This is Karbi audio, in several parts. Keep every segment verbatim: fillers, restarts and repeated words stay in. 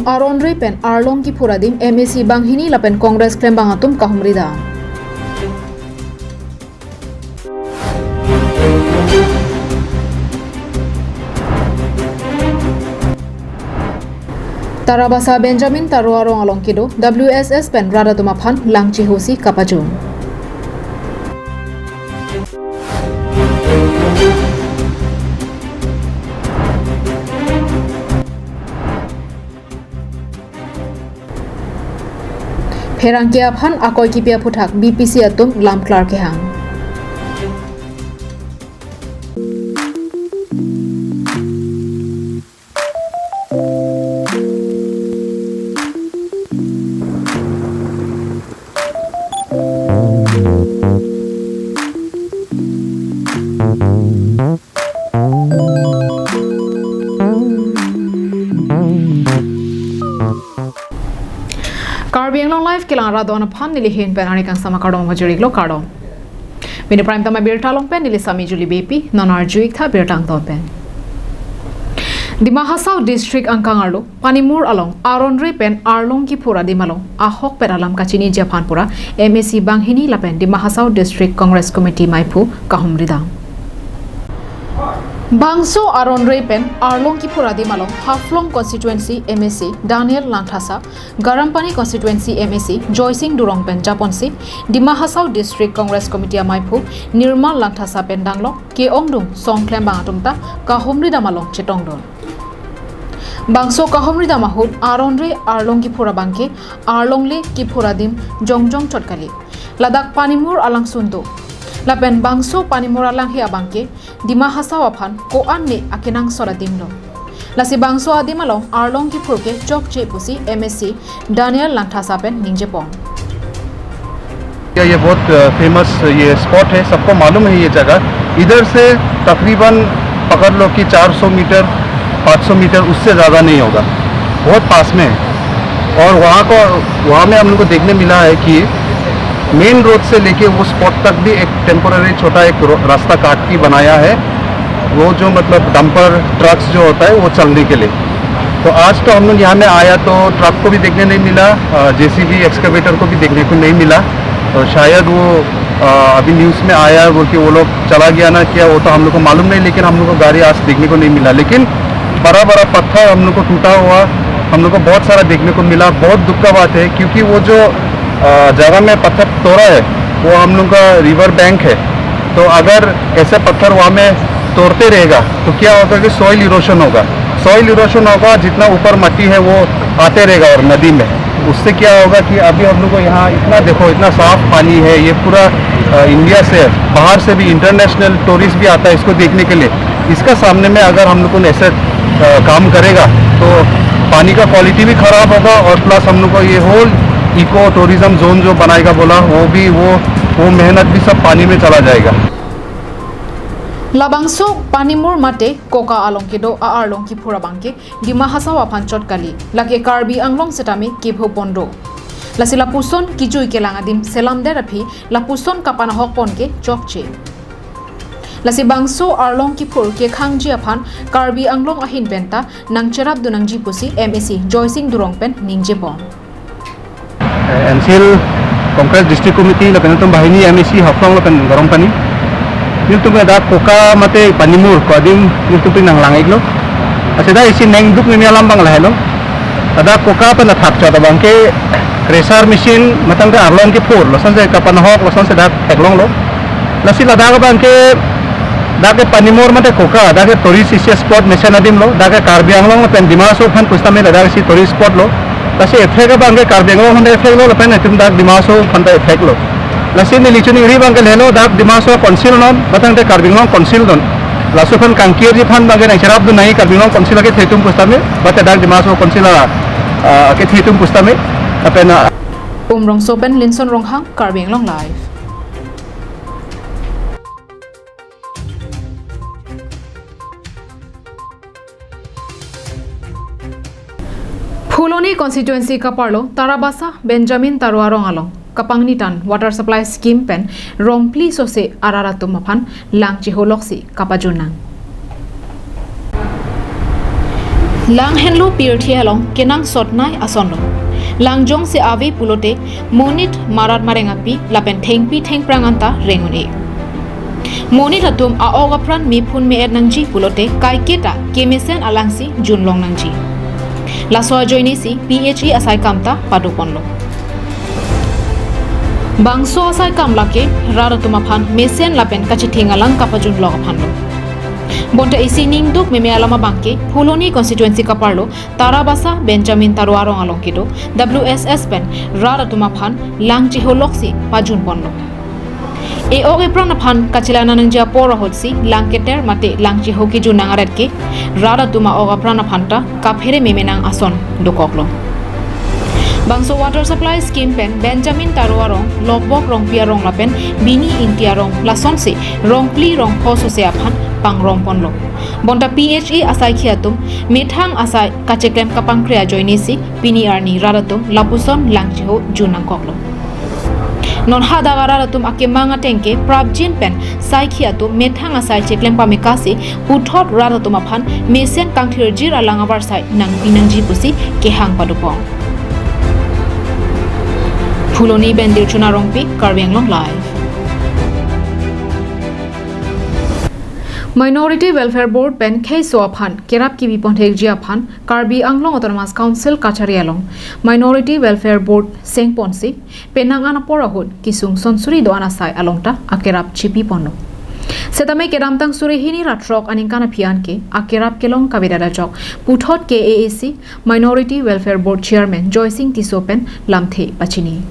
Aron Re pen arlong kiphur adim M A C banghini lapen Congress klembang atum kahumri dam. Tarabasa Benjamin Taro arong along kedo W S S pen rat atum aphan lang chehosi kapajun. Pherangke aphan akoi kipi aphuthak B P C atum lam klar kehang. Karbi Anglong Live kelang arat do-an aphan neli hin pen ari kangsam akardom pajir-iklo, kardom. Pini prime time abirta along pen neli Sami Julie Beypi, non arju-ik tha birta angton pen. Dima Hasao District angkang arlo Panimur along Aron Re pen arlong kiphur adim along ahok pen alam kachiniji aphan pura M A C banghini lapen Dima Hasao District Congress Committee maiphu kahumri dam. Bangso Aron Re pen arlong kiphur adim along Haflong Constituency M A C Daniel Langthasa, Garampani Constituency M A C Joysing Durong pen japonsi Dima Hasao District Congress Committee amaiphu Nirmal Langthasa pen danglok ke-ongdung song klembang atum ta kahumri dam along chetongdun. Bangso kahumri dam ahut Aron Re arlong kiphur abangke arlongle kiphur adim jongjong chot kali. Ladak Panimur alangsun do. Lapen bangso Panimur alanghe abangke Dima Hasao aphan ko-an ne akenangsot adim lo. Lasi bangso adim along arlong kiphur ke chokche pusi M A C Daniel Langthasa pen ningjepon. ये बहुत फेमस ये स्पॉट है, सबको मालूम है ये जगह। इधर से तकरीबन पकड़ लो कि चार सौ मीटर, पाँच सौ मीटर, उससे ज़्यादा नहीं होगा, बहुत पास में है। और वहाँ को, वहाँ में हम लोग को देखने मिला है कि मेन रोड से लेके वो स्पॉट तक भी एक टेम्पोररी छोटा एक रो-, रास्ता काट के बनाया है, वो जो मतलब डंपर ट्रक्स जो होता है वो चलने के लिए। तो आज तो हम लोग यहाँ में आया तो ट्रक को भी देखने नहीं मिला, जेसीबी एक्सकेवेटर को भी देखने को नहीं मिला। तो शायद वो, अ, अभी न्यूज़ में आया है बोल के वो लोग चला गया ना क्या, वो तो हम लोग को मालूम नहीं, लेकिन हम लोग को गाड़ी आज देखने को नहीं मिला। लेकिन बड़ा बड़ा पत्थर हम लोग को टूटा हुआ हम लोग को बहुत सारा देखने को मिला। बहुत दुख का बात है, क्योंकि वो जो, अ, जगह में पत्थर तोड़ा है, वो हम लोग का रिवर बैंक है। तो अगर ऐसे पत्थर वहाँ में तोड़ते रहेगा तो क्या होगा कि सॉइल इरोशन होगा। सॉइल इरोशन होगा, जितना ऊपर मट्टी है वो आते रहेगा और नदी में, उससे क्या होगा कि अभी हम लोग को यहाँ इतना, देखो, इतना साफ पानी है। ये पूरा, अ, इंडिया से, बाहर से भी इंटरनेशनल टूरिस्ट भी आता है इसको देखने के लिए। इसका सामने में अगर हम लोग को ऐसे, अ, काम करेगा तो पानी का क्वालिटी भी खराब होगा और प्लस हम लोग को ये होल इको टूरिज्म जोन जो बनाएगा बोला, वो भी, वो, वो मेहनत भी सब पानी में चला जाएगा। Labangso Panimur mate Koka along kedo a-arlong kiphur abangke Dima Hasao aphan chot kali, lake Karbi Anglong setame kepho pon do. Lasi lapuson kijui kelang adim selamdet aphi lapuson kapanahok pon ke chokche. Lasi bangso arlong kiphur kekhangji aphan Karbi Anglong ahin penta nangcherapdun nangji pusi M A C Joysing Durong pen ningjepon. N C L Congress district committee lapen atum banghini M A C Haflong lapen Garampani. Nelitum dak Koka mate Panimur ko adim nelitum pi nanglang-iklo. Ache dak isi nengduk nini alam abang lahelo. Dak Koka pen athak chot abangke thresher machine matang ke arlong kiphur, lason se kapanahok, lason se dak theklonglo. Lasi ladak abangke dak ke Panimur mate Koka, dak ke tourist isi spot mesen adim lo, dak ke Karbi Anglong lapen Dima Hasao aphan pusitame ladak isi tourist spot lo. Lasi effect abangke Karbi Anglong aphan ta effect lo, lapen itum dak Dima Hasao aphan ta effect lo. Lasi neli choningri abangke lahelo, dak Dima Hasao Council non, matang te Karbi Anglong Council non. Laso aphan kangkirji aphan abangke nangcherapdun nangji Karbi Anglong Council akethe atum pusitame, mate dak Dima Hasao Council a, a, akethe atum pusitame, lapen a, Umrongso pen Linson Ronghang, Karbi Anglong Live. Phuloni constituency kaparlo Tarabasa Benjamin Taro arong along kapangni tan water supply scheme pen rongphli sose arat atum aphan lang cheholoksi kapajun nang. Lang henlo pirthe along kenangsot nei asonlo. Lang jongsi ave pulote monit marat mareng api lapen thengpi thengphrang anta reng un-e. Monit atum a-ok apran mephun me-et nangji pulote kaiketa kemesen alangsi junlong nangji. Laso ajoinesi P H E asai kam ta padoponlo. Bangso asai kam lake rat atum aphan mesen lapen kachetheng alang kapajunlok aphanlo. Bonta isi ningduk meme alam abangke Phuloni constituency kaparlo Tarabasa Benjamin Taro arong along kedo W S S pen rat atum aphan lang cheholoksi pajunponlo. E-ok epran aphan kachelang nangji apor ahutsi lang keter mate lang cheho kejun nang aret ke rat atum a-ok apran aphan ta kaphere meme nang ason dokoklo. Bangso water supply scheme pen Benjamin Taro arong, Lokbok Rongpi arong lapen Bini Ingti arong lasonsi rongphli rongpho sose aphan pangrongponlo. Bonta P H E asaikhi atum methang asai kacheklem kapangkre ajoinesi pini arni rat atum lapuson lang cheho jun nangkoklo. Non hadak arat atum akemang ateng ke prapjin pen saikhi atum methang asai cheklem pamekasi puthot rat atum aphan mesen kangthirjir alang avarsai nangpi nangji pusi kehang padopon. Phuloni pen Dilchuna Rongpi, Karbi Anglong Live. Minority Welfare Board pen kheiso aphan kerap kipipon thekji aphan Karbi Anglong Autonomous Council kachari along Minority Welfare Board sengponsi penang an apor ahut kesung sonsuri do-an asai along ta akerap chipiponlo. Setame kedamtang suri hini ra throk aningkan aphi an ke akerap kelong kavedet ajok puthot K A A C Minority Welfare Board Chairman Joysing Tisso pen lamthe pachini.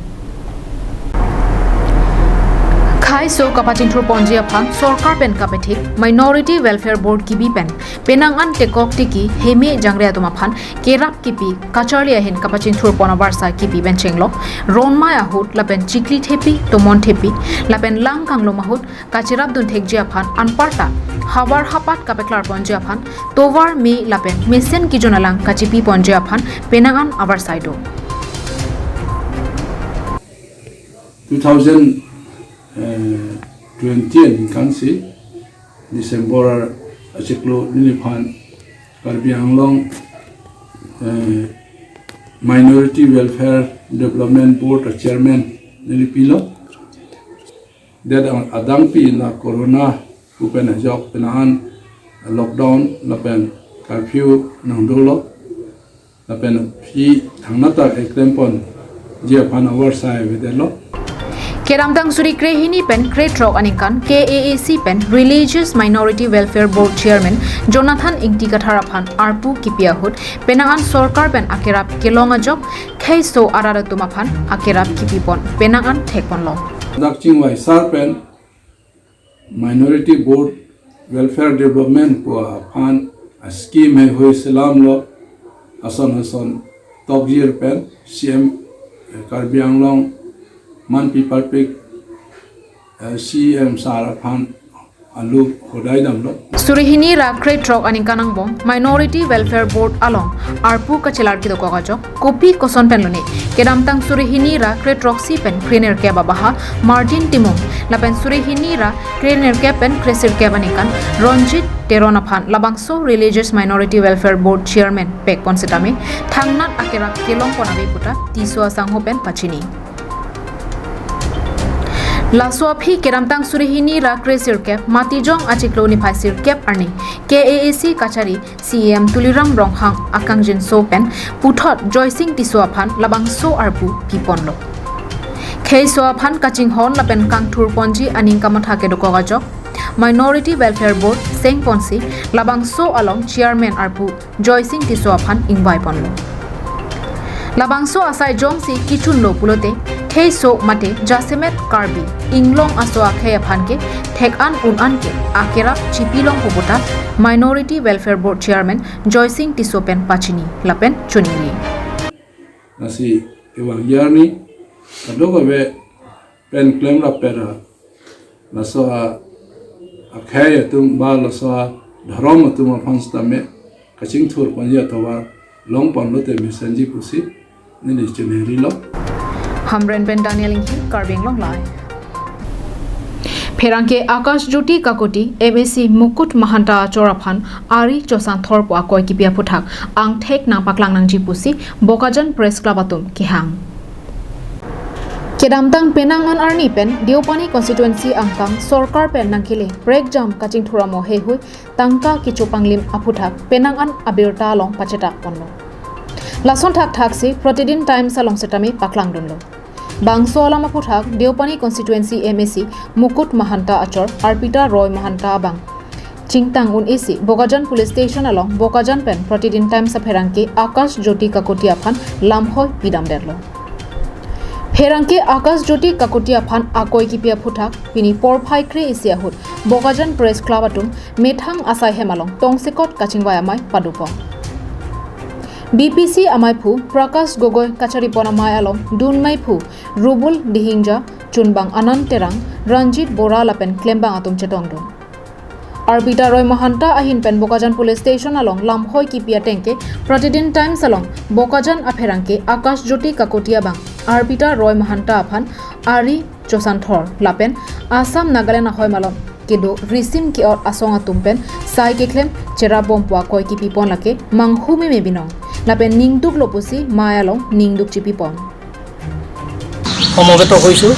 Kheiso kapachingthurponji aphan sorkar pen kapethik Minority Welfare Board kibi pen penang an tekok tiki heme jangre atum aphan kerap kipi kacharli ahin kapachingthurpon avarsai kipi pen chenglok ronmai ahut lapen chikli thepi tomon thepi lapen lang kanglom ahut kacherapdun thekji aphan anparta havar hapat kapeklarponji aphan tovar me lapen mesen kejun alang kachipiponji aphan penang an avarsai do. Two thousand twenty aningkan si December achiklo neliphan Karbi Anglong eh, Minority Welfare Development Board Chairman neli pilo. Det adangpi na corona pu pen ajok penang an lockdown lapen curfew nangdolo lapen aphi thangnat ta eklemponji aphan avarsai avedetlo. Kedamtang suri krehini pen krethrok aningkan K A A C pen Religious Minority Welfare Board Chairman Jonathan Ingti Kathar aphan arpu kipi ahut penang an sorkar pen akerap kelong ajok kheiso arat atum aphan akerap kipipon penang an thekponlong. Dak chingvai sar pen Minority Board Welfare Development pu aphan a scheme heihui selamlo ason ason tokjir pen C M eh, Karbi Anglong manpi parpik eh, C M sar aphan alu hodai damlo. Suri hini ra krethrok aningkan angbong Minority Welfare Board along arpu kachelar kedokok ajok kopi koson pen lone kedamtang suri hini ra krethrok si pen krenerkep abaha Martin Timung lapen suri hini ra krenerkep pen kresirkep aningkan Ronjit Teron aphan labangso Religious Minority Welfare Board Chairman pekpon setame thangnat akerap kelongpon ave puta Tisso asangho pen pachini. Laso aphi kedamtang suri hini ra kresirkep Matijong achiklo niphai sirkep arni K A A C kachari C E M Tuliram Ronghang akangjinso pen puthot Joysing Tisso aphan labangso arpu piponlo. Kheiso aphan kachinghon lapen kangthurponji aning kamatha kedokok ajok Minority Welfare Board sengponsi labangso along Chairman arpu Joysing Tisso aphan ingvaiponlo. Labangso asai jongsi kichunlo pulote kheiso mate jasemet Karbi inglong aso akhei aphan ke thek an un an ke akerap chipilongpo puta Minority Welfare Board Chairman Joysing Tisso pen pachini lapen choningri. Lasi kevangji arni kadokave pen klemrap pera laso a akhei atum ba laso a dhorom atum aphan setame kachingthurponji atovar longponlote mesenji pusi neli chiningrilo. Hamren pen Daniel Inghi, Karbi Anglong Live. Pherangke Akash Jyoti Kakoti, M A C Mukut Mahanta achor aphan ari chosan thor pu akoi kipi aphuthak angthek nangpaklang nangji pusi Bokajan Press Club atum kehang. Kedamtang penang an arni pen Deopani constituency angkang sorkar pen nangkele prekjam kachingthur amo heihui tangka kechopanglim aphuthak penang an abirta along pachetak ponlo. Lason thakthak si Pratidin Times along setame paklangdunlo. Bangso alam aphuthak Deopani constituency M A C Mukut Mahanta achor Arpita Roy Mahanta abang chingtang un-e si Bokajan Police Station along Bokajan pen Pratidin Times apherangke Akash Jyoti Kakoti aphan lamhoi pidamdetlo. Pherangke Akash Jyoti Kakoti aphan akoi kipi aphuthak pini porphai kre-isi ahut Bokajan Press Club atum methang asai hem along tongsekot kachingvai amei padopon. B P C ameiphu Prakash Gogoi kacharipon amei along dun meiphu Rubul Dihingja, chunbang Anand Terang, Ranjit Bora lapen klembang atum chetongdun. Arpita Roy Mahanta ahin pen Bokajan Police Station along lamhoi kipi atengke Pratidin Times along Bokajan apherangke Akash Jyoti Kakoti abang Arpita Roy Mahanta aphan ari chosan thor lapen Assam Nagaland ahoi malom kedo risim ke-ot asong atum pen sai keklem cherap bom pu akoi kipipon lake manghu meme binong lapen ningduklo pusi mei along ningduk chipipon. সমবেত হৈছোঁ।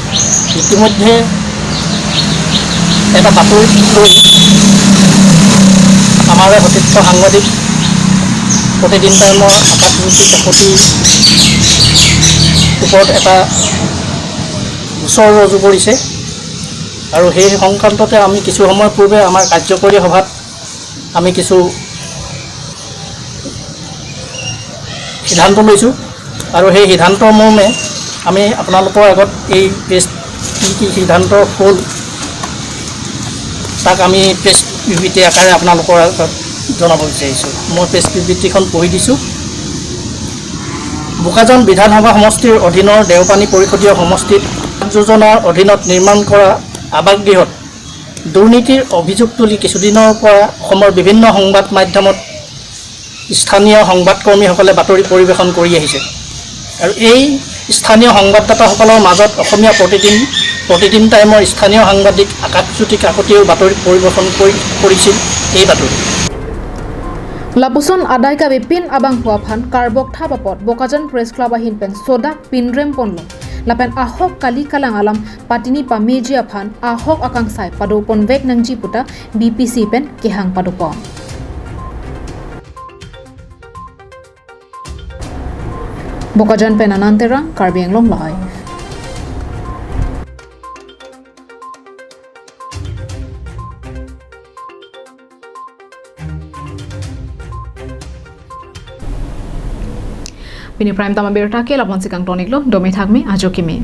ইতিমধ্যে এটা বাতৰি লৈ আমাৰ সতীৰ্থ সাংবাদিক প্ৰতিদিন টাইমৰ আকাশজ্যোতি কাকতিৰ ওপৰত এটা গোচৰ ৰুজু কৰিছে আৰু সেই সংক্ৰান্ততে আমি কিছু সময় পূৰ্বে আমাৰ কাৰ্যকৰী সভাত আমি কিছু সিদ্ধান্ত লৈছোঁ আৰু সেই সিদ্ধান্ত মৰ্মে আমি আপোনালোকৰ আগত এই প্ৰেছ কি কি সিদ্ধান্ত হ'ল তাক আমি প্ৰেছ বিবৃতি আকাৰে আপোনালোকৰ আগত জনাব বিচাৰিছোঁ। মই প্ৰেছ বিবৃতিখন পঢ়ি দিছোঁ। বোকাজান বিধানসভা সমষ্টিৰ অধীনৰ দেওপানী পৰিষদীয় সমষ্টিত যোজনাৰ অধীনত নিৰ্মাণ কৰা আৱাসগৃহত দুৰ্নীতিৰ অভিযোগ তুলি কিছুদিনৰ পৰা অসমৰ বিভিন্ন সংবাদ মাধ্যমত স্থানীয় সংবাদকৰ্মীসকলে বাতৰি পৰিৱেশন কৰি আহিছে আৰু এই স্থানীয় সংবাদদাতাসকলৰ মাজত অসমীয়া প্ৰতিদিন, প্ৰতিদিন টাইমৰ স্থানীয় সাংবাদিক আকাশজ্যোতি কাকতিয়েও বাতৰি পৰিৱেশন কৰি, কৰিছিল এই বাতৰি। Lapuson adai kave pin abangphu aphan karbok thap apot Bokajan Press Club ahin pen sodak pinrem ponlo. Lapen ahok kali kalang alam patini pameji aphan ahok akangsai padopon vek nangji puta B P C pen kehang padopon. Bokajan pen Anand Terang, Karbi Anglong Live. Pini prime time abirta ke lapuson si kangton-iklo, dome thakme, ajo keme.